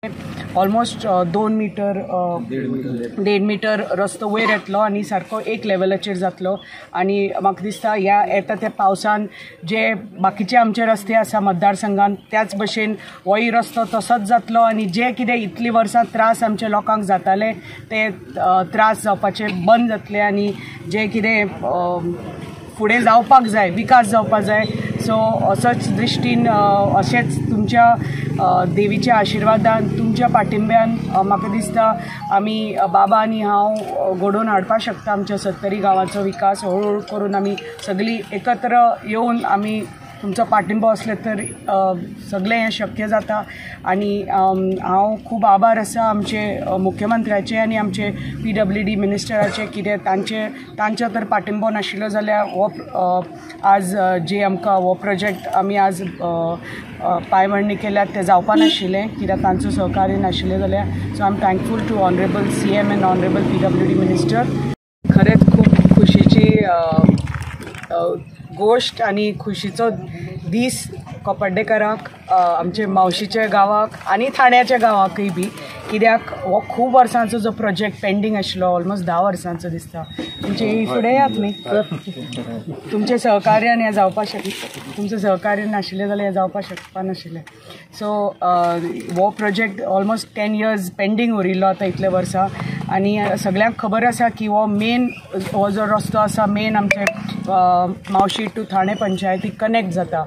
Almost 2 metre 1.5 metre रस्तो वयर येतलो आनी सारको एक लेवलाचेर जातलो. आनी म्हाका दिसता ह्या येता त्या पावसान जे बाकीचे आमचे रस्ते आसा मतदारसंघान त्याच भशेन होय रस्तो तसोच जातलो आनी जे कितें इतलीं वर्सां त्रास आमच्या लोकांक जाताले ते त्रास जावपाचे बंद जातले आनी जे कितें फुडें जावपाक जाय, विकास जावपाक जाय. सो असोच दृश्टीन अशेंच तुमच्या देवीच्या आशिर्वादान, तुमच्या पाठिंब्यान म्हाका दिसता आमी बाबा आनी हांव घडोवन हाडपाक शकता आमच्या सत्तरी गांवाचो विकास. हळूहळू करून आमी सगळीं एकत्र येवन आमी तुमचो पाठिंबो आसलो तर सगळें हें शक्य जाता. आनी हांव खूब आभार आसा आमचे मुख्यमंत्र्याचे आनी आमचे PWD मिनिस्टराचे, कितें तांचो तर पाठिंबो नाशिल्लो जाल्यार हो आज जे आमकां हो प्रोजेक्ट आमी आज पांयभरणी केल्यात ते जावपा नाशिल्लें, कित्याक तांचो सहकार्य नाशिल्लें जाल्यार. So I am thankful to honourable CM and honourable PWD minister. खरेंच खूब खुशीची गोश्ट आनी खुशीचो दीस कोपर्डेकारांक, आमचे मावशीच्या गांवाक आनी ठाण्याच्या गांवाकय बी, कित्याक हो खूब वर्सांचो जो प्रोजेक्ट पेंडींग आशिल्लो, ऑलमोस्ट 10 वर्सांचो दिसता. तुमचे फुडें यात न्ही, तुमचें सहकार्यान हें जावपाक शकता, तुमचें सहकार्य नाशिल्लें जाल्यार हें जावपाक शकपा नाशिल्लें. सो हो प्रोजेक्ट ऑलमोस्ट 10 इयर्स पेंडींग उरिल्लो आतां इतले वर्सां आनी सगळ्यांक खबर आसा की हो मेन हो जो रस्तो आसा मेन आमचे मावशी टू ठाणे पंचायतीक कनेक्ट जाता.